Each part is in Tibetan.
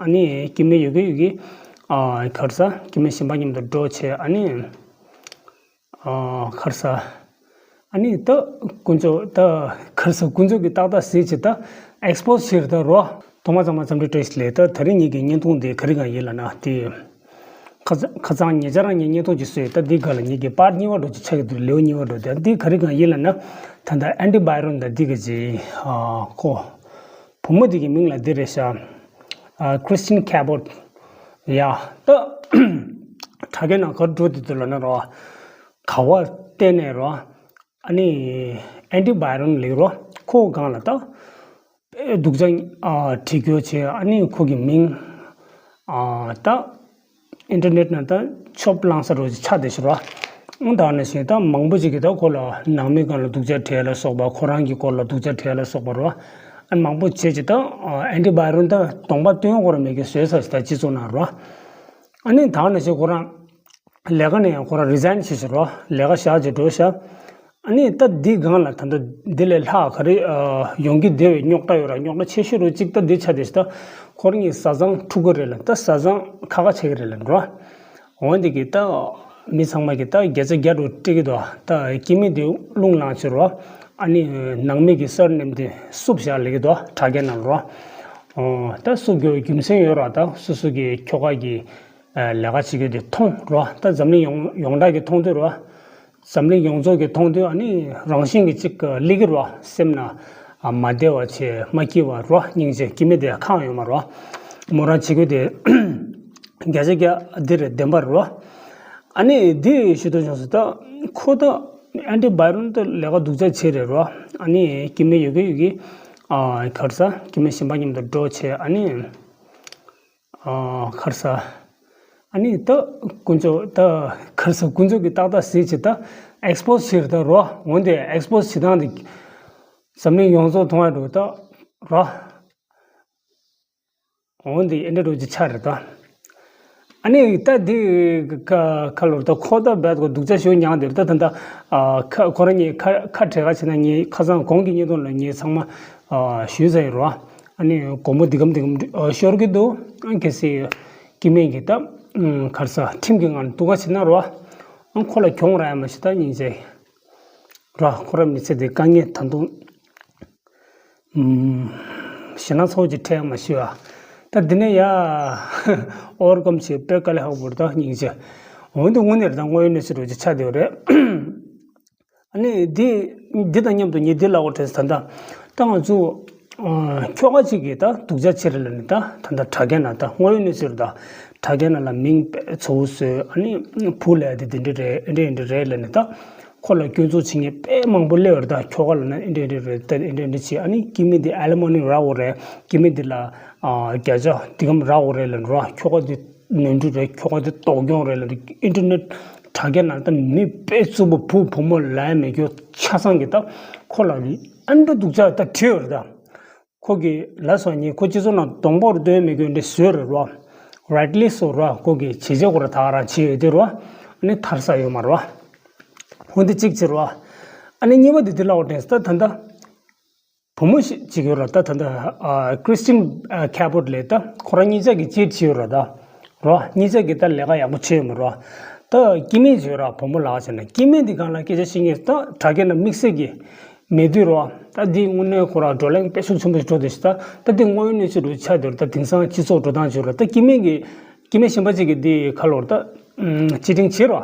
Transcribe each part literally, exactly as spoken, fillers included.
ཨ་ནི་སྐྱེ་དམན་ཡོད་གི་ཡོད་གི། ཨ་ག་རེ་ཟ། སྐྱེ་དམན་གཞན་པ་མཉམ་དུ་འགྲོགས་བྱས། ཨ་ནི་ཨ་ག་རེ་ཟ། ཨ་ནི་ད་དཀོན་མཆོག་ད་ག་རེ་ཟ། དཀོན་མཆོག་གིས་ཏག་ཏག་གཟིགས་བྱས་ད་ཨེགས་པོ་སི་བྱས་རེད་ད་རོ། ཐོག་མ་ཚང་མ་འཚམས་འདྲི་བཀྲ་ཤིས་བདེ་ལེགས། ད་དེ་རིང་ངེད་ཀྱི་བརྙན་ཐུང་འདི་ག་རེ་གང་ཡིན་ལབ་ན། དེ་ཁ་ཁ་སང་ཉེ་ཆར་རང་ངས་བརྙན་ཐུང་ཅིག་བཟོས། ད་འདི་ག་ལ་ངེད་ཀྱི་པར་གཉིས་པ་འདྲ་ཅིག་ཆགས་ཀྱི་འདུག་ལེའུ་གཉིས་པ་འདྲ། དེ་འདི་ག་རེ་གང་ཡིན་ལབ་ན། ད་ལྟ་ཨན་ཊི་བྷའི་རོན་དང་འདི་ག་ཅིག་ཨ་ཁོ་བུ་མོ་འདི་གི་མིང་ལ་འདི་རེད་ཤག་ཨ་ཁྲིས་ཊན་ཁེ་པོར་ཡ། ད་དྲ་རྒྱའི་ནང་ག་རེ་འགྲོ་བསྡད་འདུག་ལབ་ན་རོ། ག་བ་བལྟས་ནས་རོ། ཨ་ནི་ཨན་ཊི་བྷའི་རོན་ལབ་རོ། ཁོ་སྒང་ལ་ད་དཔེ་སྡུག་ཅག་ཨ་བྲིས་རྒྱུ་བྱས། ཨ་ནི་ཁོ་གི་མིང་ཨ་ད་ཨིན་ཊར་ནེཊ་ནང་ད་ཆོབ་བླངས་ས་འདྲ་ཅིག་ཆགས་བསྡད་ཤག་རོ། ཨང་དག་ནས་བྱས་ད་མང་པོ་ཅིག་གིས་ད་ཁོ་ལ་ནང་མི་སྒང་ལ་སྡུག་ཅག་བྲིས་ལ་སོགས་པ། ཁོ་རང་གི་སྐོར་ལ་སྡུག་ཅག་བྲིས་ལ་སོགས་པ་རོ། ཨ་མང་པོ་བྱས་ཅིག་ད་ཨན་ཊི་བྷའི་རོན་ད་གདོང་པ་སྟོན་དགོས་ར་མེད་ཀྱི་བཟོས་ཚར་ཤག་ད་སྤྱི་ཚོགས་ནང་རོ། ཨ་ནི་དག་ནས་བྱས་ཁོ་རང་ལས་ཀ་ནས་ཡང་ཁོ་རང་རི་ཛའིན་བྱས་ཤག་རོ། ལས་ཀ་བཞག་བྱས་འགྲོ་ཤག་ཨ་ནི་ད་འདི་སྒང་ལ་ད་ལྟ་འདི་ལས་ལྷག་ག་རེ་ཨ་ཡོང་གི་བསྡད་པའི་རྙོག་དྲ་ཡོད་ར། རྙོག་དྲ་ཆེ་ཤོས་རུ་གཅིག་ད་འདི་ཆགས་བསྡད་ཤག་ད་ཁོ་རང་གི་བཟའ་ཚང་ཕྲུ་གུ་རེད་ལ། ད་བཟའ་ཚང་ཁ་ཁ་ཆགས་ཀྱི་རེད་ལ་འགྲོ། འོན་ཏེ་གི་ད་མི་ཚང་མ་གི་ད་བརྒྱ་ཆ་བརྒྱ་འགྲོ་སྤྲད་ཀྱི་འདུག་ད་སྐྱེ་དམན་དེ་རླུང་ལངས་བྱས་རོ། ཨ་ནི་ནང་མི་གི་སར་ནེམ་དེ་བསུབ་བཞག་ལབ་ཀྱི་འདུག་དྲ་རྒྱ་ནང་རོ། ཨོ་ད་བསུབ་རྒྱུ་རྒྱུ་མཚན་ཡོད་ར། ད་སོ་སོ་གི་ཁྱོ་ག་གི་ཨ་ལས་ཀ་བྱེད་རྒྱུ་དེ་མཐོང་རོ། ད་འཛམ་གླིང་ཡོངས་ཡོངས་གྲགས་ཀྱི་མཐོང་དུས་རོ། འཛམ་གླིང་ཡོངས་རྫོགས་ཀྱི་མཐོང་དུས་ཨ་ནི་རང་བཞིན་གྱི་གཅིག་སླེབས་ཀྱི་རོ། སེམས་ན་ཨ་མ་བདེ་བ་བྱས་མ་སྐྱིད་པ་རོ། སྙིང་རྗེ། སྐྱེ་དམན་དེ་ཁག་ཡོད་མ་རོ། མོ་རང་བྱེད་རྒྱུ་དེ་བརྒྱ་ཆ་བརྒྱ་འདི་རེད། བདེན་པ་རོ། ཨ་ནི་འདི་ཞུ་འདོད་བྱུང་སོང་། ད་ཁོ་ད་ཨན་ཊི་བྷའི་རོན་ད་ལས་ཀ་སྡུག་ཅག་བྱས་རེད་རོ། ཨ་ནི་སྐྱེ་དམན་ཡོད་གི་ཡོད་གི། ཨ་ག་རེ་ཟ། སྐྱེ་དམན་གཞན་པ་མཉམ་དུ་འགྲོགས་བྱས། ཨ་ནི་ཨ་ག་རེ་ཟ། ཨ་ནི་ད་དཀོན་མཆོག་ད་ག་རེ་ཟ། དཀོན་མཆོག་གིས་ཏག་ཏག་གཟིགས་བྱས་ད་ཨེགས་པོ་སི་བྱས་རེད་ད་རོ། འོན་ཏེ་ཨེགས་པོ་སི་བྱེད་སྟངས་དེ་འཛམ་གླིང་ཡོངས་རྫོགས་མཐོང་ཡ་འགྲོ་ད་རོ། འོན་ཏེ་ཨེ་འདྲ་འགྲོ་ཅིག་ཆགས་རེད་ད། ཨ་ནི་ད་འདི་ཁ་ཁ་ལོར་ད་ཁོ་ད་རྦད་ཁོ་སྡུག་ཅག་ཞེ་པོ་མྱངས་དེར་ད། ད་ད་ཨ་ཁ་ཁོ་རང་ངས་ཁ་ཁ་བྲལ་ག་བྱས་ན། ངས་ཁ་སང་གོང་གི་བརྙན་ཐུང་ལ་ངས་ཚང་མ་ཨ་ཞུས་ཚར་ཡིན་རོ། ཨ་ནི་སྒོར་མོ་འདི་གམ་འདི་གམ་ཨ་ཤོར་གི་འདུག་ཨ་གལ་སྲིད་སྐྱེ་དམན་གྱིས་ད་ཨ་ག་རེ་ཟ། ཁྲིམས་ཀྱི་ངང་ནས་གཏུག་ག་བྱེད་ན་རོ། ཨ་ཁོ་ལ་གྱོང་རག་ཡ་མ་གཞི་ད་སྙིང་རྗེ་རོ། ཁོ་རང་མི་ཚེ་འདི་དཀའ་ངལ་ད་དུང་ཞེད་སྣང་ཚ་པོ་ཅིག་འཕྲད་ཡ་མ་གཞི་བ། ད་འདི་ནས་ཡ་ཨོ་ཝར་ཀམ་བྱེད་དཔེ་དཀའ་ལས་ཁག་པོ་རེད་ད་སྙིང་རྗེ། འོན་ཏེ་དངོས་གནས་རེད་ད། དངོས་ཡོད་གནས་ཚུལ་འདྲ་ཅིག་ཆགས་བསྡད་ཡོད་རེད། ཨ་ནི་འདི་འདི་དང་མཉམ་དུ་ངས་འདི་ལབ་དགོས་དྲན་སོང་། ད་ལྟ་ད་ང་ཚོ་ཨ་ཁྱོ་ག་ཅིག་གིས་ད་སྡུག་ཅག་བྱས་རེད་ལབ་ནས། ད་ད་ལྟ་དྲ་རྒྱ་ནང་ད་དངོས་ཡོད་གནས་ཚུལ་རེད་ད། དྲ་རྒྱ་ནང་ལ་མིང་དཔེ་ཚ་པོ་བཟོས། ཨ་ནི་བུ་ལབ་ཡ་དེ་འདི་འདྲ་རེད། ཨེ་འདྲ་ཨེ་འདྲ་རེད་ལབ་ནས་ད། ཁོ་ལ་སྐྱོན་འཛུགས་བྱེད་མཁན་དཔེ་མང་པོ་སླེབས་ཡོད་རེད་ད། ཁྱོ་ག་ལབ་ན་ཨེ་འདྲ་ཨེ་འདྲ་རེད་ད། ཨེ་འདྲ་ཨེ་འདྲ་བྱས། ཨ་ནི་སྐྱེ་དམན་འདི་ཨ་ལི་མོ་ནི་རག་དགོས་རེད། སྐྱེ་དམན་འདི་ལ་ཨ་བརྒྱ་ཆ་འདི་གམ་རག་དགོས་རེད་ལབ་རོ། ཁྱོ་ག་འདི་ནོར་འཁྲུལ་རེད། ཁྱོ་ག་འདི་གཏོར་སྐྱོན་རེད་ལབ་འདི་ཨིན་ཊར་ནེཊ་དྲ་རྒྱ་ནང་ད་མི་དཔེ་རྩུབ་པོ་བུ་བུ་མོ་ལབ་ཡ་མེད་རྒྱུ་ཆ་ཚང་གི་ད་ཁོ་ལ་ཨ་འདྲ་སྡུག་ཅག་ད་བྲིས་ཡོད་རེད་ད། ཁོ་གིས་ལབ་སོང་། ངས་ཁོ་སྤྱི་ཚོགས་ནང་གདོང་པོར་སྟོན་མི་དགོས་འདྲ་བཟོས་རེད་རོ། རའིཊ་ལི་སོ་རོ། ཁོ་གིས་བྱས་རྗེས་ཁོ་ར་ད་ག་རང་བྱས་ཡོད་དེ་རོ། ཨ་ནི་ཐར་ས་ཡོད་མ་རོ། འོན་ཏེ་གཅིག་བྱས་རོ། ཨ་ནི་གཉིས་པ་དེ་དེ་ལབ་དགོས་དྲན་སོང་། ད་ད་ལྟ་བུ་མོ་ཞིག་ཅིག་ཡོད་ར། ད་ད་ལྟ་ཨ་ཁྲིས་ཊན་ཨ་ཁེ་པོར་ལབ་ད། ཁོ་རང་གཉིས་ཆ་གིས་ཅིཊ་བྱས་ཡོད་ར་ད་རོ། གཉིས་ཆ་གིས་ད་ལས་ཀ་ཡག་པོ་བྱས་ཡོད་མ་རོ། ད་སྐྱེ་དམན་ཅིག་ཡོད་ར། བུ་མོ་ལབ་བྱས་ན་སྐྱེ་དམན་འདི་སྒང་ལ་སྐད་ཆ་བཤད་མཁན་ད་དྲ་རྒྱ་ནང་དམིགས་བསལ་གྱི་མེད་དུས་རོ། ད་འདི་དངོས་གནས་ཁོ་རང་བགྲོ་གླེང་དཔེ་ཤུགས་ཆེན་པོ་ཞིག་འགྲོ་བསྡད་ཤག་ད་ད་འདི་དངོས་ཡོད་གནས་ཚུལ་རུ་ཆགས་བསྡད་རེད། ད་དེང་སང་སྤྱི་ཚོགས་འགྲོ་སྟངས་ཅིག་རོ། ད་སྐྱེ་དམན་གྱི་སྐྱེ་དམན་གཞན་པ་ཅིག་གིས་འདི་ཁ་ལོར་ད་ཅི་ཊིང་བྱས་རོ།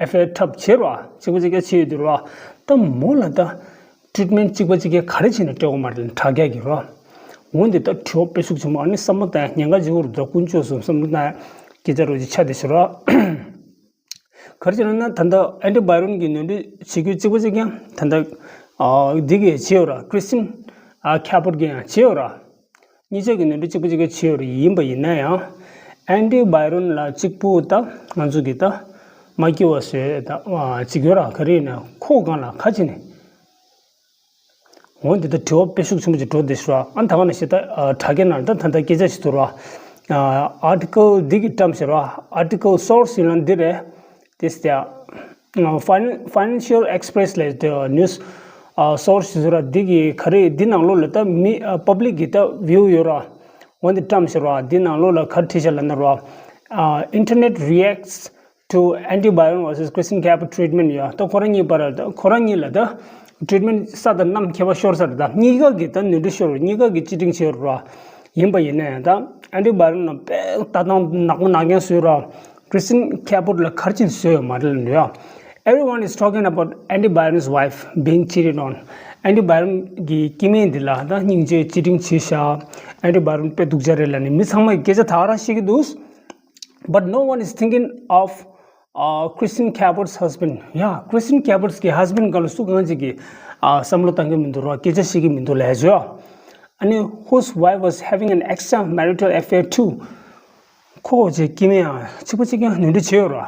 ཨེཕ་ཨའི་ཨར་ཕབ་བྱས་རོ། གཅིག་པ་གཅིག་རྐྱང་བྱས་ཡོད་དུས་རོ། ད་མོ་ལ་ད་ཊི་རིཊ་མེན་ཊི་གཅིག་པ་གཅིག་རྐྱང་ག་རེ་བྱས་ནས་སྤྲད་དགོས་མ་རེད་དྲ་རྒྱ་གིས་རོ། འོན་ཏེ་ད་དྲི་བ་དཔེ་ཤུགས་ཆེན་པོ། ཨ་ནི་བསམ་བློ་བཏང་ཡ་ཉེན་ཁ་ཆེ་པོ་རེད་ད། དཀོན་མཆོག་གསུམ་བསམ་བློ་བཏང་ཡ་སྐད་ཆ་རོ་ཅིག་ཆགས་བསྡད་ཤག་རོ། ག་རེ་བྱས་ན་ན་ད་ལྟ་ཨན་ཊི་བྷའི་རོན་གྱི་ནོར་འཁྲུལ་བྱེད་རྒྱུ་གཅིག་པ་གཅིག་རྐྱང་ད་ལྟ་ཨ་འདི་གིས་བྱས་ཡོད་ར། ཁྲིས་ཊན་ཨ་ཁེ་པོར་གྱིས་ཡང་བྱས་ཡོད་ར། གཉིས་ཆ་གི་ནོར་འཁྲུལ་གཅིག་པ་གཅིག་རྐྱང་བྱས་ཡོད་རེད། ཡིན་པ་ཡིན་ན་ཡང་ཨན་ཊི་བྷའི་རོན་ལ་གཅིག་པུ་ད་ང་ཚོ་གི་ད་མ་སྐྱིད་པ་བཟོས་ད་ཨ་ཅིག་ཡོད་ར། ག་རེ་ཡིན་ན་ཁོ་སྒང་ལ་ཁ་ཕྱེ་ནས། འོན་ཏེ་ད་དྲི་བ་དཔེ་ཤུགས་ཆེན་པོ་ཅིག་འགྲོ་བསྡད་ཤག་ར། ཨ་ད་ག་ནང་བཞིན་ད་ཨ་དྲ་རྒྱ་ནང་ད་ད་ལྟ་སྐད་ཆ་ཞིག་འདུག་ར། ཨ་ཨར་ཊི་ཀལ་འདི་གི་བཀྲམ་ཞིག་ར། ཨར་ཊི་ཀལ་སོར་སི་ཡིན་ན་འདི་རེད། དེ་སྟེ་ཨ་ཕའི་ནན་ཤལ་ཨེགས་པི་རེ་སི་ལབ་དེ་ནིའུ་སི་ཨ་སོར་སི་ཞིག་ར། འདི་གི་ག་རེ་འདི་ནང་ལོགས་ལ་ད་མི་ཨ་པབ་ལིག་གི་ད་བིའུ་ཡོད་ར། འོན་ཏེ་བཀྲམ་ཞིག་རོ། འདི་ནང་ལོགས་ལ་ག་རེ་བྲིས་ཤག་ལབ་ན་རོ། ཨ། Internet reacts to antiviral versus Christine Cappot treatment ཡོད། ད་ཁོ་རང་གཉིས་བར་ལ་ད་ཁོ་རང་གཉིས་ལ་ད་ཊི་རིཊ་མེན་ཊི་ས་དང་གནམ་ཁྱད་པར་ཤོར་ས་རེད། ད་གཉིས་ཀ་གིས་ད་ནོར་འཁྲུལ་ཤོར་རོ། གཉིས་ཀ་གིས་ཅི་ཊིང་བྱས་རོ། ཡིན་པ་ཡིན་ན་ཡང་ད་ཨན་ཊི་བྷའི་རལ་ནང་དཔེ་ལྟ་སྟངས་ནག་པོ་ནག་རྐྱང་བཟོས་རོ། Christine Cappot ལ་ག་རེ་བྱས་ནས་བཟོས་ཡོད་མ་རེད་ལབ་ཡོད། Everyone is talking about Andy Byron's wife being cheated on. ཨན་ཊི་བྷའི་རལ་གྱི་སྐྱེ་དམན་འདི་ལ་ད་སྙིང་རྗེ་ཅི་ཊིང་བྱས་ཤག་ཨན་ཊི་བྷའི་རལ་དཔེ་སྡུག་ཅག་རེད་ལབ་ནས་མི་ཚང་མ་གིས་སྐད་ཆ་ད་ག་རང་བཤད་ཀྱི་འདུག But no one is thinking of uh, Christine Cappot's husband. Yeah, Christine Cappot གི་ཧ་སི་བྷེན་ཌི་སྒང་ལ་སུ་གང་ཅིག་གིས་ཨ་བསམ་བློ་བཏང་གི་མི་འདུག་རོ། སྐད་ཆ་བཤད་ཀྱི་མི་འདུག་ལབ་ཡ་ཅིག And whose wife was having an extramarital affair too. ཁོ་ཅིག་སྐྱེ་དམན་ཡང་གཅིག་པ་གཅིག་རྐྱང་ནོར་འཁྲུལ་བྱས་ཡོད་རོ།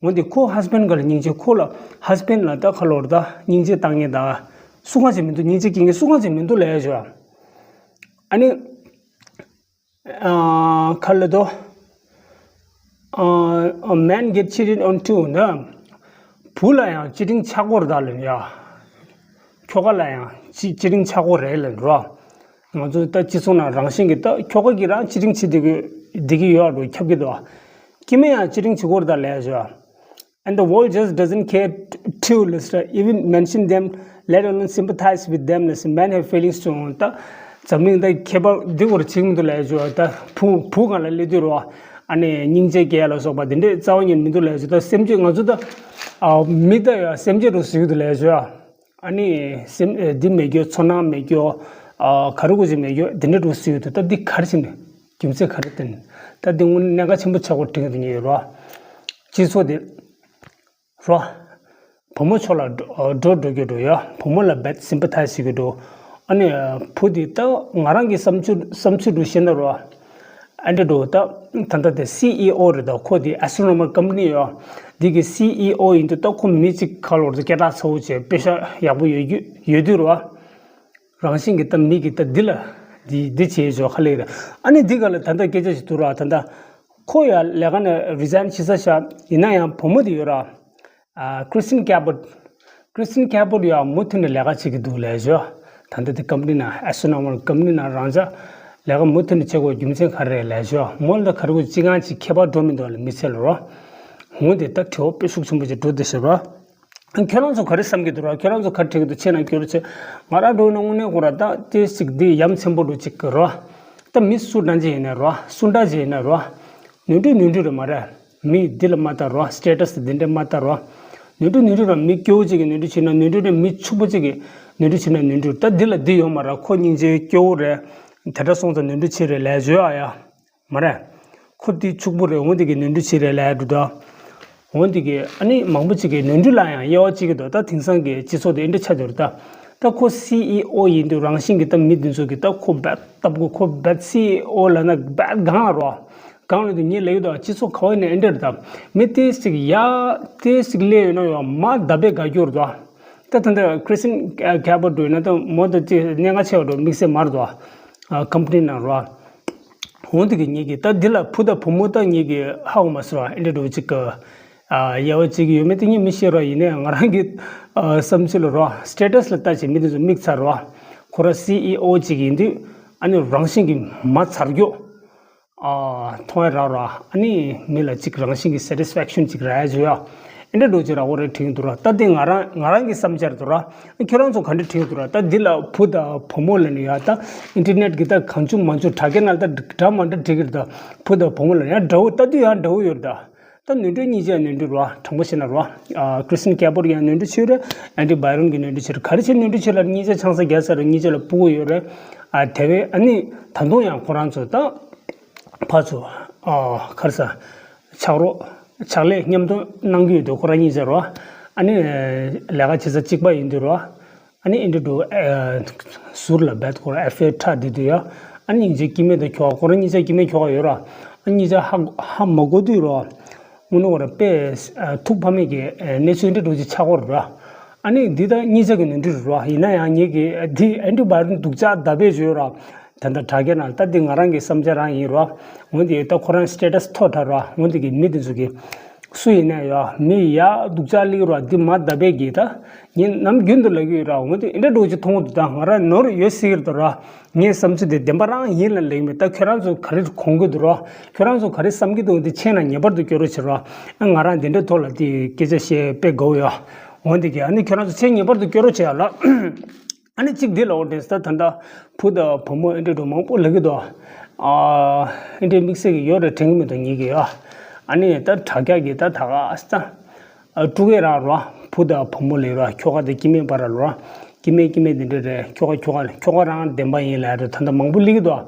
འོན་ཏེ་ཁོ་ཧ་སི་བྷེན་ཌི་སྒང་ལ་སྙིང་རྗེ། ཁོ་ལ་ཧ་སི་བྷེན་ཌི་ལ་ད་ཁ་ལོར་ད་སྙིང་རྗེ་བཏང་མཁན་ད་སུ་གང་ཅིག་མི་འདུག་སྙིང་རྗེ་སྐྱེ་མཁན་སུ་གང་ཅིག་མི་འདུག་ལབ་ཡ་ཅིག་ཨ་ནི། ཨ། ག་རེ་ལབ་དོ། ཨ། Men get cheated on too ན། བུ་ལ་ཡང་ཅི་ཊིང་ཆགས་ཀྱི་ཡོད་རེད་ད་ལབ་ཡ། ཁྱོ་ག་ལ་ཡང་ཅི་ཅི་ཊིང་ཆགས་ཀྱི་ཡོད་རེད་ལབ་རོ། ང་ཚོ་ད་སྤྱི་ཚོགས་ནང་རང་བཞིན་གྱིས་ད་ཁྱོ་ག་གིས་རང་ཅི་ཊིང་བྱེད་བསྡད་ཀྱི་བསྡད་ཀྱི་ཡོད་འགྲོ་ཁྱབ་ཀྱི་འདུག་སྐྱེ་དམན་ཡང་ཅི་ཊིང་བྱེད་ཀྱི་ཡོད་རེད་ད་ལབ་ཡ་ཅིག And the world just doesn't care to listen, even mention them, let alone sympathize with them. Listen, men have feelings too. ད་འཛམ་གླིང་ད་ཁྱད་པར་འདི་སྐོར་བྱེད་ཀྱི་མི་འདུག་ལབ་ཡ་ཅིག་ད་བུ་བུ་སྒང་ལ་སླེབས་དུས་རོ། ཨ་ནི་སྙིང་རྗེ་སྐྱེ་ཡ་ལ་སོགས་པ་འདི་འདྲའི་རྩ་བ་ཉིད་མི་འདུག་ལབ་ཡ་ཅིག་ད་སེམས་ཅན་ང་ཚོ་ད་ཨ་མི་ད་ཡ་སེམས་ཅན་རུ་གཟིགས་ཀྱི་འདུག་ལབ་ཡ་ཅིག་ཨ་ནི་སེམས་འདི་མེད་རྒྱུ་ཚོར་སྣང་མེད་རྒྱུ་ཨ་ག་རེ་གོ་ཅིག་མེད་རྒྱུ་འདི་འདྲ་རུ་གཟིགས་ཀྱི་འདུག་ད་འདི་ག་རེ་བྱས་ནས། རྒྱུ་མཚན་ག་རེ་བརྟེན། ད་འདི་དངོས་གནས་གནད་འགག་ཆེན་པོ་ཆགས་ཀྱི་ཡོད་རེད་དྲན་གྱི་འདུག་ངས་རོ། སྤྱི་ཚོགས་དེ་རོ། བུ་མོ་ཕྱོགས་ལ་འགྲོ་འགྲོ་འགྲོ་རྒྱུ་འགྲོ་ཡ། བུ་མོ་ལ་བད་སིམ་པ་ཐའི་ཟེར་གྱི་འགྲོ། ཨ་ནི་བུ་དེ་ད་ང་རང་གི་བསམ་ཚུལ་བསམ་ཚུལ་འགྲོ་བཤད་ན་རོ། ཨ་འདྲ་འགྲོ་ད་ད་ལྟ་དེ་སི་ཨི་ཨོ་རེད། ད་ཁོ་དེ་ཨེ་སི་ཊོ་ནོ་མར་ཀམ་པ་ནི་ཡོད། འདི་གི་སི་ཨི་ཨོ་ཡིན་དུས་ད་ཁོ་མི་གཅིག་ཁ་ལོར་དུ་སྐད་གྲགས་ཚ་བོ་བྱས་པེ་ཤ་ཡག་པོ་ཡོད་རྒྱུ་ཡོད་དུས་རོ། རང་བཞིན་གྱིས་ད་མི་གིས་ད་འདི་ལ་འདི་འདི་བྱེད་ཆོག་ཁ་ལེ་རེད། ཨ་ནི་འདི་ག་ལ་ད་ལྟ་སྐད་ཆ་ཞིག་འདུག་ར། ད་ལྟ་ཁོ་ཡ་ལས་ཀ་ནས་རི་ཛའིན་བྱེད་ས་ཤག་ཡིན་ན་ཡང་བུ་མོ་དེ་ཡོད་ར། ཨ། Christine Cappot Christine Cappot ཡ་མུ་མཐུད་ནས་ལས་ཀ་བྱེད་ཀྱི་འདུག་ལབ་ཆོག་ད་ལྟ་དེ་ཀམ་པ་ནི་ནང་ཨེ་སི་ཊོ་ནོ་མར་ཀམ་པ་ནི་ནང་རང་འཇགས་ལས་ཀ་མུ་མཐུད་ནས་བྱེད་དགོས་རྒྱུ་མཚན་ག་རེ་རེད་ལབ་ཆོག་མོ་ལ་ད་ག་རེ་གོ་ཅི་གང་ཅིག་ཁྱད་པར་འགྲོ་མི་འདུག་ལ་མི་ཚེ་ལ་རོ། འོན་ཏེ་ད་དྲི་བ་དཔེ་ཤུགས་ཆེན་པོ་ཅིག་འགྲོ་བསྡད་ཤག་ར། ཁྱོད་རང་ཚོ་ག་རེ་བསམ་གྱི་འདུག་ར། ཁྱོད་རང་ཚོ་ག་རེ་དྲན་གྱི་འདུག་ཆེ་ན་སྐྱོར་ཆེ། ང་རང་འགྲོ་ན་དངོས་གནས་ཁོ་ར་ད་ཏེ་ཞིག་འདི་ཡ་མཚན་པོ་འདྲ་ཅིག་གི་རོ། ད་མི་སུ་འདྲ་ཅིག་ཡིན་ན་རོ། སུ་འདྲ་ཅིག་ཡིན་ན་རོ། ནོར་འཁྲུལ་ནོར་འཁྲུལ་རེད་མ་རེད། མི་འདི་ལ་མ་ལྟ་རོ། སི་ཊེ་ཊས་འདི་འདྲ་མ་ལྟ་རོ། ནོར་འཁྲུལ་ནོར་འཁྲུལ་ར། མི་སྐྱོ་བོ་ཅིག་གིས་ནོར་འཁྲུལ་བྱས་ན་ནོར་འཁྲུལ་རེད། མི་ཕྱུག་པོ་ཅིག་གིས་ནོར་འཁྲུལ་བྱས་ན་ནོར་འཁྲུལ། ད་འདི་ལ་འདི་ཡོད་མ་རེད། ཁོ་སྙིང་རྗེ་སྐྱོ་བོ་རེད། དེ་འདྲ་སོང་ཙང་ནོར་འཁྲུལ་བྱས་རེད་ལབ་བརྗོད་ཨ་ཡ། མ་རེད། ཁོ་དེ་ཕྱུག་པོ་རེད། འོན་ཏེ་གི་ནོར་འཁྲུལ་བྱས་རེད་ལབ་འདུག་ད། འོན་ཏེ་གི་ཨ་ནི་མང་པོ་ཅིག་གིས་ནོར་འཁྲུལ་ལ་ཡང་དབྱེ་བ་གཅིག་གི་འདུག་ད་དེང་སང་གི་སྤྱི་ཚོགས་དེ་འདྲ་ཆགས་འདུག་རེད་ད། ད་ཁོ་སི་ཨི་ཨོ་ཡིན་དུས་རང་བཞིན་གྱི་ད་མི་དེ་ཚོ་གིས་ད་ཁོ་རྦད་ལྟ་བུ་ཁོ་རྦད་སི་ཨི་ཨོ་ལབ་ན་རྦད་སྒང་ལ་རོ། སྒང་ལ་དུ་ངས་ལབ་ཀྱི་འདུག་སྤྱི་ཚོགས་ག་བ་ནས་ཨེ་འདྲ་རེད་ད། མི་ཏོག་ཙམ་ཡ་ཏོག་ཙམ་སླེབས་ཡོད་ན་ཡང་མ་ད་རྦད་དགའ་རྒྱུ་རེད་ད། ད་ད་ལྟ་Christine Cappot འགྲོ་ཡིན་ན་ད་མོ་ད་ཅིག་གནད་འགག་ཆེ་བ་འགྲོ་དམིགས་བསལ་མ་རེད་ད། ཀམ་པ་ནི་ནང་རོ། འོན་ཏེ་གི་ངེད་ཀྱིས་ད་འདི་ལ་བུ་དང་བུ་མོ་ད་ངེད་ཀྱིས་ཧ་གོ་མ་སོང་། ཨེ་འདྲ་འགྲོ་ཅིག་གི་དབྱེ་བ་ཅིག་ཡོད་མེད་དེ་ངས་མི་ཤེས་རོགས། ཡིན་ནའི་ང་རང་གི་བསམ་ཚུལ་ལ་རོ། སི་ཊེ་ཊས་ལ་ལྟ་བྱས་མི་དེ་ཚོ་དམིགས་ཚར་རོ། ཁོ་རང་སི་ཨི་ཨོ་ཅིག་ཡིན་དུས་ཨ་ནི་རང་བཞིན་གྱིས་མ་ཚར་རྒྱུ། མཐོང་ཡ་རག་རོ། ཨ་ནི་མི་ལ་ཅིག་རང་བཞིན་གྱི་སེ་ཊི་སི་ཕེག་ཤན་ཅིག་རག་ཡ་བྱོས་ཡ། ཨེ་འདྲ་འགྲོ་ཅིག་རག་གོ་རེད་དྲན་གྱི་འདུག་ར། ད་འདི་ང་རང་ང་རང་གི་བསམ་འཆར་འདུག་ར། ཁྱོད་རང་ཚོ་ག་འདྲ་དྲན་གྱི་འདུག་ར། ད་འདི་ལ་བུ་དང་བུ་མོ་ལ་ནི་ཡ་ད་ཨིན་ཊར་ནེཊ་གི་ད་གང་བྱུང་མང་བྱུང་དྲ་རྒྱ་ནང་ད་འདྲ་མ་འདྲ་འགྲིག་གི་རེད། ད་བུ་དང་བུ་མོ་ལ་ཡང་འདྲ་བོ་ལྟ་དུས་ཡང་འདྲ་བོ་ཡོད་རེད་ད། ད་ནོར་འཁྲུལ་གཉིས་ཆ་ནོར་འཁྲུལ་རོ། དྲང་པོ་བཤད་ན་རོ། ཨ། Christine Cappot ཡང་ནོར་འཁྲུལ་བྱས་རེད། Andy Byron གི་ནོར་འཁྲུལ་བྱས་རེད། ག་རེ་བྱས་ནོར་འཁྲུལ་བྱས་ལ་གཉིས་ཆ་ཆང་ས་རྒྱག་ས་རེད། གཉིས་ཆ་ལ་སྤུ་གུ་ཡོད་རེད། ཨ། དེ་བས་ཨ་ནི་ད་དུང་ཡང་ཁོ་རང་ཚོ་ད་ཕར་ཚུར། ཨ། ག་རེ་ཟ། ཆགས་རོགས། ཕྱག་ལས་མཉམ་དུ་གནང་གི་ཡོད་དུས་ཁོ་རང་གཉིས་ཆ་རོ། ཨ་ནི་ལས་ཀ་བྱེད་ས་གཅིག་པ་ཡིན་དུས་རོ། ཨ་ནི་ཨེ་འདྲ་འགྲོ། ཨ། ཟུར་ལ་རྦད་ཁོ་རང་ཨེ་ཕེར་ཁྲག་འདི་དུས་ཡ། ཨ་ནི་ངེད་ཀྱི་སྐྱེ་དམན་དང་ཁྱོ་ག་ཁོ་རང་གཉིས་ཆ་སྐྱེ་དམན་ཁྱོ་ག་ཡོད་ར། ཨ། གཉིས་ཆ་ཧ་ཧ་མ་གོ་དུས་རོ། དངོས་གནས་ཁོ་རང་དཔེ་ཐུགས་ཕམ་མེད་ཀྱི་གནས་ཚུལ་འདི་འདྲ་ཅིག་ཆགས་ཀྱི་ཡོད་རེད། ཨ་ནི་འདི་ད་གཉིས་ཆ་གི་ནོར་འཁྲུལ་རེད་ར། ཡིན་ན་ཡང་ངེད་ཀྱིས་འདི་ཨེ་འདྲ་བྷའི་རོན་སྡུག་ཅག་ད་རྦད་བྱོས་ར། ད་ལྟ་དྲ་རྒྱ་ནང་ད་འདི་ང་རང་གི་བསམ་འཆར་རང་ཡིན་ར། འོན་ཏེ་ད་ཁོ་རང་སི་ཊེ་ཊས་མཐོ་དྲགས་ར། འོན་ཏེ་གི་མི་འདི་ཚོ་གི་ སུ་ཡིན་ནའི་ཡ་མི་ཡ་སྡུག་ཅག་སླེབས་ར། འདི་མ་ད་པས་གི་ད་ངས་ནམ་རྒྱུན་དུ་ལབ་ཀྱི་ཡོད་ར། འོན་ཏེ་འདྲ་འགྲོ་ཅིག་མཐོང་འདུག་ད་ང་རང་ནོར་ཡོད་སྲིད་ཀྱི་རེད་ད་ར། ངའི་བསམ་ཚུལ་དེ་བདེན་པ་རང་ཡིན་ལ་ལེགས་མེད། ད་ཁྱོད་རང་ཚོ་ག་རེ་དགོངས་ཀྱི་འདུག་ར། ཁྱོད་རང་ཚོ་ག་རེ་བསམ་གྱི་འདུག་འདི་མཆན་ནང་ངེས་པར་དུ་སྐྱོར་རོགས་བྱེད་ར། ང་རང་འདི་འདྲའི་ཐོག་ལ་དེ་སྐད་ཆ་བཤད་དཔེ་དགའ་བོ་ཡོད། འོན་ཏེ་གི་ཨ་ནི་ཁྱོད་རང་ཚོ་མཆན་ངེས་པར་དུ་སྐྱོར་རོགས་བྱེད་ཡ་ལ། ཨ་ནི་གཅིག་འདི་ལ་འོ་དེ་ད་ད་ལྟ་བུ་དང་བུ་མོ་ཨེ་འདྲ་འགྲོ་མང་པོ་ལབ་ཀྱི་འདུག་ཨ་ཨེ་འདྲའི་དམིགས་བསལ་གྱི་ཡོད་རེད་དྲན་གྱི་མི་འདུག་ངེད་ཀྱི་ཡ། ཨ་ནི་ད་དྲ་རྒྱ་གི་ད་ད་ག་ཨ་ས་ད་ཨ་ཕྲུ་གུ་རང་རོ། བུ་དང་བུ་མོ་ལབ་རོ། ཁྱོ་ག་དང་སྐྱེ་དམན་བར་ལ་རོ། སྐྱེ་དམན་སྐྱེ་དམན་དེ་འདྲ་རེད། ཁྱོ་ག་ཁྱོ་ག་ཁྱོ་ག་རང་བདེན་པ་ཡིན་ལབ་རེད། ད་ལྟ་མང་པོ་ལབ་ཀྱི་འདུག་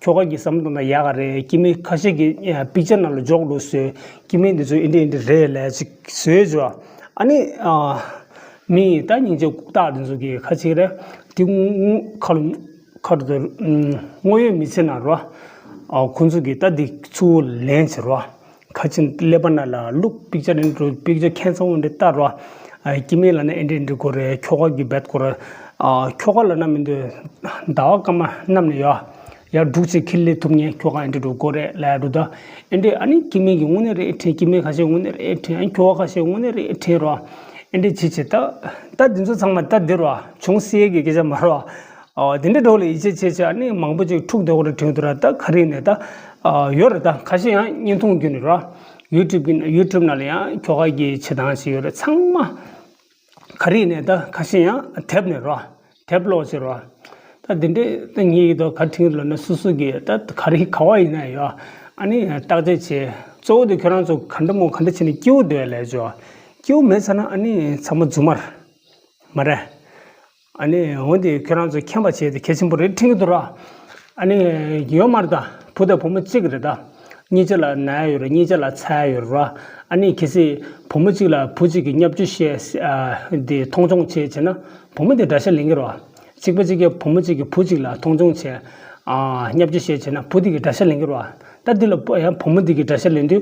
ཁྱོ་ག་གི་བསམ་བློ་ན་ཡག་ག་རེད། སྐྱེ་དམན་ཁ་ཤས་ཀྱི་པིག་ཅར་ནང་ལ་འཇོག་འགྲོ་བཟོས། སྐྱེ་དམན་དེ་ཚོ་ཨེ་འདྲ་ཨེ་འདྲ་རེད་ལབ་ཅིག་བཟོས་བྱོས། ཨ་ནི་ཨ། མི་ཡིས་ད་སྙིང་རྗེ་ལྐུགས་རྟགས་དེ་ཚོ་གི་ཁ་ཅིག་རེད། དེ་དངུལ་ཁ་ལོ་ཁ་རུ་དེ་དངོས་ཡོད་མི་ཚེ་ན་རོ། ཨ་ཁོང་ཚོ་གི་ད་དེ་ཚུར་ལེན་བྱེད་རོ། ཁ་ཅིག་ཀླད་པ་ནང་ལ་བླུགས། པིག་ཅར་ཨེ་འདྲ་པིག་ཅར་ཁྱད་མཚར་པོ་འདྲ་ལྟ་རོ། ཨ་སྐྱེ་དམན་ལབ་ན་ཨེ་འདྲ་ཨེ་འདྲ་དགོས་རེད། ཁྱོ་ག་གི་བེད་དགོས་རེད། ཨ་ཁྱོ་ག་ལབ་ན་མི་འདུག་ཟླ་བ་སྐར་མ་གནམ་ནས་ཡོད། ཡར་འབྲུག་ཅིག་ཁྱེར་སླེབས་ཐུབ་མཁན་ཁྱོ་ག་ཨེ་འདྲ་འགྲོ་དགོས་རེད་ལབ་འགྲོ་ད། ཨེ་འདྲ་ཨ་ནི་སྐྱེ་དམན་གྱི་དངོས་གནས་རེད་ཨེ་དྲན། སྐྱེ་དམན་ཁ་ཤས་དངོས་གནས་རེད་ཨེ་དྲན། ཨ་ཁྱོ་ག་ཁ་ཤས་དངོས་གནས་རེད་ཨེ་དྲན་རོ། ཨེ་འདྲ་བྱེད་བྱེད་ད། ད་འདི་ཚོ་ཚང་མ་ད་འདི་རོ། བྱུང་སྲིད་ཀྱི་སྐད་ཆ་མ་རོ། ཨོ་དེ་འདྲ་འགྲོ་ལ་ཡིད་ཆེས་བྱེད་བྱེད་ཨ་ནི་མང་པོ་ཅིག་འཁྲུག་བསྡད་ཡོད་རེད་དྲན་འདུག་ར། ད་ག་རེ་ནས་ད་ཡོད་རེད། ད་ཁ་ཤས་ཡང་བརྙན་ཐུང་བརྒྱུད་ནས་རོ། ཡུ་ཊུབ་གི་ཡུ་ཊུབ་ནང་ལ་ཡང་ཁྱོ་ག་གི་བྱེད་སྟངས་ཤིག་ཡོད་རེད། ཚང་མ། ག་རེ་ནས་ད་ཁ་ཤས་ཡང་དེབ་ནས་རོ། དེབ་ཀློག་བྱེད་རོ། ད་འདི་འདྲས་ད་ངེད་ཀྱི་ད་ག་ཐིང་ལ་ན་སོ་སོ་གི་ད་ག་རེ་ག་བ་ཡིན་ན་ཡོད། ཨ་ནི་བརྟག་དཔྱད་བྱེད། གཙོ་བོ་དེ་ཁྱོད་རང་ཚོ་ག་འདྲ་མོ་ག་འདྲ་བྱས་ནས་སྐྱིད་པོ་སྡོད་ལས་ཆོག་སྐྱིད་པོ་མེད་ཚར་ན་ཨ་ནི་ཚང་མ་རྫུན་མ་རེད། མ་རེད། ཨ་ནི་འོན་ཏེ་ཁྱོད་རང་ཚོ་མཁྱེན་པ་བྱས་ཏེ་གལ་ཆེན་པོ་རེད་དྲན་གྱི་འདུག་ར། ཨ་ནི་ཡོད་མ་རེད་ད། བུ་དང་བུ་མོ་གཅིག་རེད་ད། གཉིས་ཆ་ལ་ན་ཡ་ཡོད་རེད། གཉིས་ཆ་ལ་ཚ་ཡ་ཡོད་རེད་ར། ཨ་ནི་གལ་སྲིད་བུ་མོ་གཅིག་ལ་བུ་གཅིག་གིས་བརྙས་བཅོས་བྱས་ཨ་འདི་མཐོང་ཆུང་བྱས་བྱས་ན་བུ་མོ་དེ་དགྲ་ཤ་ལེན་གྱི་རེད་བ། གཅིག་པ་གཅིག་གིས་བུ་མོ་གཅིག་གིས་བུ་གཅིག་ལ་མཐོང་ཆུང་བྱས་ཨ་བརྙས་བཅོས་བྱས་བྱས་ན་བུ་དེ་གིས་དགྲ་ཤ་ལེན་གྱི་རེད་བ། ད་འདི་ལ་བུ་ཡང་བུ་མོ་དེ་གིས་དགྲ་ཤ་ལེན་དུས་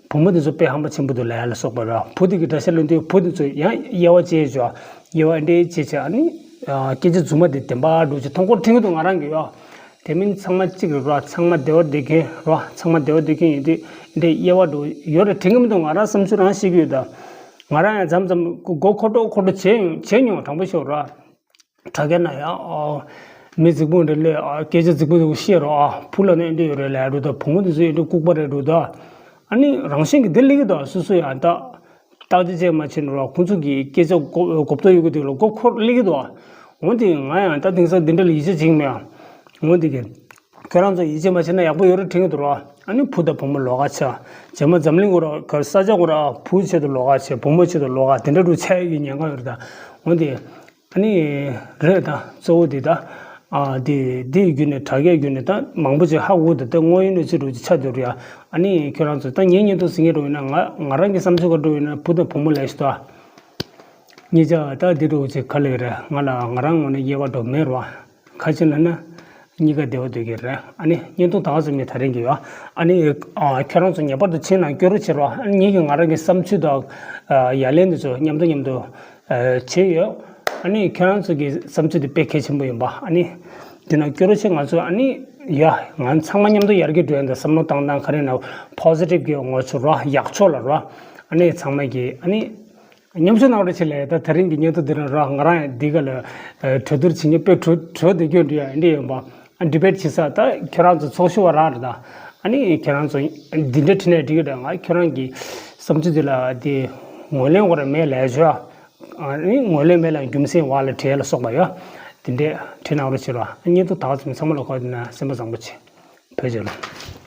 བུ་མོ་དེ་ཚོ་དཔེ་ཧམ་པ་ཆེན་པོ་འདུག་ལབ་ཡ་ལ་སོགས་པ་ར། བུ་དེ་གིས་དགྲ་ཤ་ལེན་དུས་བུ་དེ་ཚོ་ཡང་དབྱེ་བ་འབྱེད་བྱས་དབྱེ་བ་འབྱེད་བྱས་བྱས་ཨ་ནི་སྐད་ཆ་རྫུན་མ་དེ་བདེན་པ་འདྲ་བོ་ཅིག་མཐོང་གི་རེད་དྲན་གྱི་འདུག་ང་རང་གིས་ཡོ། དེ་མིན་ཚང་མ་གཅིག་རེད་ར། ཚང་མ་བདེ་བ་བདེ་མཁན་ར། ཚང་མ་བདེ་བ་བདེ་མཁན་ཡིན་དུས་འདི་དབྱེ་བ་འདྲ་བོ་ཡོད་རེད་དྲན་གྱི་མི་འདུག་ང་རང་བསམ་ཚུལ་རང་བཤད་ཀྱི་ཡོད་ད། ང་རང་ཡང་མཚམས་མཚམས་མགོ་འཁོར་འགྲོ་འཁོར་འགྲོ་བྱས་ཡོང་བྱས་མྱོང་དྲང་པོ་ཤོད་ར། དྲ་རྒྱ་ན་ཡང་ཨ། མི་རྫིག་པོ་འདྲ་སླེབས་ཨ། སྐད་ཆ་རྫིག་པོ་རྫིག་པོ་བཤད་རོགས་ཨ། བུ་ལ་ནི་འདི་ཡོད་རེད་ལབ་འགྲོ་ད། བུ་མོ་དེ་ཚོ་ཡིན་འདྲ་ལྐུགས་པ་རེད་འགྲོ་ད། ཨ་ནི་རང་བཞིན་གྱིས་འདི་སླེབས་ཀྱི་འདུག་སོ་སོ་ཡང་ད། བརྟག་དཔྱད་བྱས་མ་བྱས་ནས་རོགས་ཁོང་ཚོ་གི་སྐད་ཆ་གོ་གོ་བརྡ་ཡོད་ཀྱི་འདུག་ལ་མགོ་འཁོར་སླེབས་ཀྱི་འདུག་འོན་ཏེ་ང་ཡང་ད་དེང་སང་འདི་འདྲ་ལ་ཡིད་ཆེས་བྱེད་ཀྱི་མེད་ཨ། འོན་ཏེ་གི་ཁྱོད་རང་ཚོ་ཡིད་ཆེས་མ་བྱས་ན་ཡག་པོ་ཡོད་རེད་དྲན་གྱི་འདུག་རོགས། ཨ་ནི་བུ་དང་བུ་མོ་ལོགས་ཀ་ཆ། རྗེས་མ་འཛམ་གླིང་གོ་ར་ག་ས་ཆ་གོ་ར་བུ་ཆེད་དུ་ལོགས་ཀ་ཆ། བུ་མོ་ཆེད་དུ་ལོགས་ཀ་དེ་འདྲ་འདྲ་ཆགས་ཡོད་ཀྱི་ཉེན་ཁ་ཡོད་རེད་ད། འོན་ཏེ། ཨ་ནི། རེད་ད། གཙོ་བོ་འདི་ད། ཨ་འདི་འདི་བརྒྱུད་ནས་དྲ་རྒྱ་བརྒྱུད་ནས་ད་མང་པོ་ཅིག་ཧ་གོ་འདུག་ད་དངོས་ཡོད་གནས་ཚུལ་འདྲ་བོ་ཅིག་ཆགས་བསྡད་རེད་ཡ། ཨ་ནི་ཁྱོད་རང་ཚོ་ད་ངའི་བརྙན་ཐུང་གཟིགས་མཁན་འདྲ་བོ་ཡིན་ན་ང་ང་རང་གི་བསམ་ཚུལ་ག་འདྲ་བོ་ཡིན་ན་བུ་དང་བུ་མོ་ལས་ཤིག་ད། གཉིས་ཆ་ད་འདི་འདྲ་བོ་ཅིག་ག་ལེ་རེད། ང་ལ་ང་རང་ངོས་ནས་དབྱེ་བ་འདྲ་བོ་མེད་རོ། ག་ཅི་ལབ་ན། གཉིས་ཀ་བདེ་བ་འདོད་ཀྱི་རེད། ཨ་ནི་བརྙན་ཐུང་ད་ག་ཙམ་ནས་ད་རིང་གི་ཡོད། ཨ་ནི་ཨ་ཁྱོད་རང་ཚོ་ངེས་པར་དུ་མཆན་ནང་སྐྱོར་རོགས་བྱེད་རོགས། ཨ་ནི་ངེད་ཀྱིས་ང་རང་གི་བསམ་ཚུལ་དང་ཨ་ཡ་ལན་འདི་ཚོ་མཉམ་དུ་མཉམ་དུ་ཨ་བྱས་ཡོད། ཨ་ནི་ཁྱོད་རང་ཚོ་གི་བསམ་ཚུལ་དེ་དཔེ་གལ་ཆེན་པོ་ཡིན་པ། ཨ་ནི་འདི་ནང་སྐྱོར་རོགས་བྱེད། ང་ཚོ་ཨ་ནི་ཡ་ང་ཚང་མ་མཉམ་དུ་ཡར་རྒྱས་འགྲོ་ཡ་འདི་བསམ་བློ་བཏང་སྟངས་ག་རེ་ན་པོ་ཟི་ཊིབ་གི་ངོ་ཚ་རོགས། ཡག་ཕྱོགས་ལ་རོགས། ཨ་ནི་ཚང་མ་གི་ཨ་ནི། མཉམ་ཞུགས་གནང་རོགས་བྱེད་ལས། ད་དེ་རིང་གི་བརྙན་ཐུང་འདི་རང་ར་ང་རང་ཡང་འདི་ག་ལ་གྲོས་བསྡུར་བྱེད་མཁན་དཔེ་གྲོས་གྲོས་དེ་སྐྱོན་འདྲ་ཡ་འདི་ཡོད་པ། ཨ་ཌི་བེཊ་བྱེད་ས་ད་ཁྱོད་རང་ཚོ་ཚོགས་ཞུགས་པ་རང་རེད་ད། ཨ་ནི་ཁྱོད་རང་ཚོ་འདི་འདྲ་བྲིས་ནས་འགྲིག་གི་རེད། ང་ཁྱོད་རང་གི་བསམ་ཚུལ་འདི་ལ་དེ་ངོས་ལེན་དགོས་རེད་མེད་ལས་བྱོས། ཨ་ནི་ངོས་ལེན་མེད་ལ་རྒྱུ་མཚན་བ་ལ་བྲེལ་ལ་སོགས་པ་ཡོད། དེ་འདྲས་བྲིས་གནང་རོགས་བྱེད་རོགས། བརྙན་ཐུང་ད་ག་ཙམ་ཚང་མ་ལ་གོ་དེ་ན་སེམས་པ་བཟང་པོ་བྱེད། བོད་རྒྱལ་ལོ།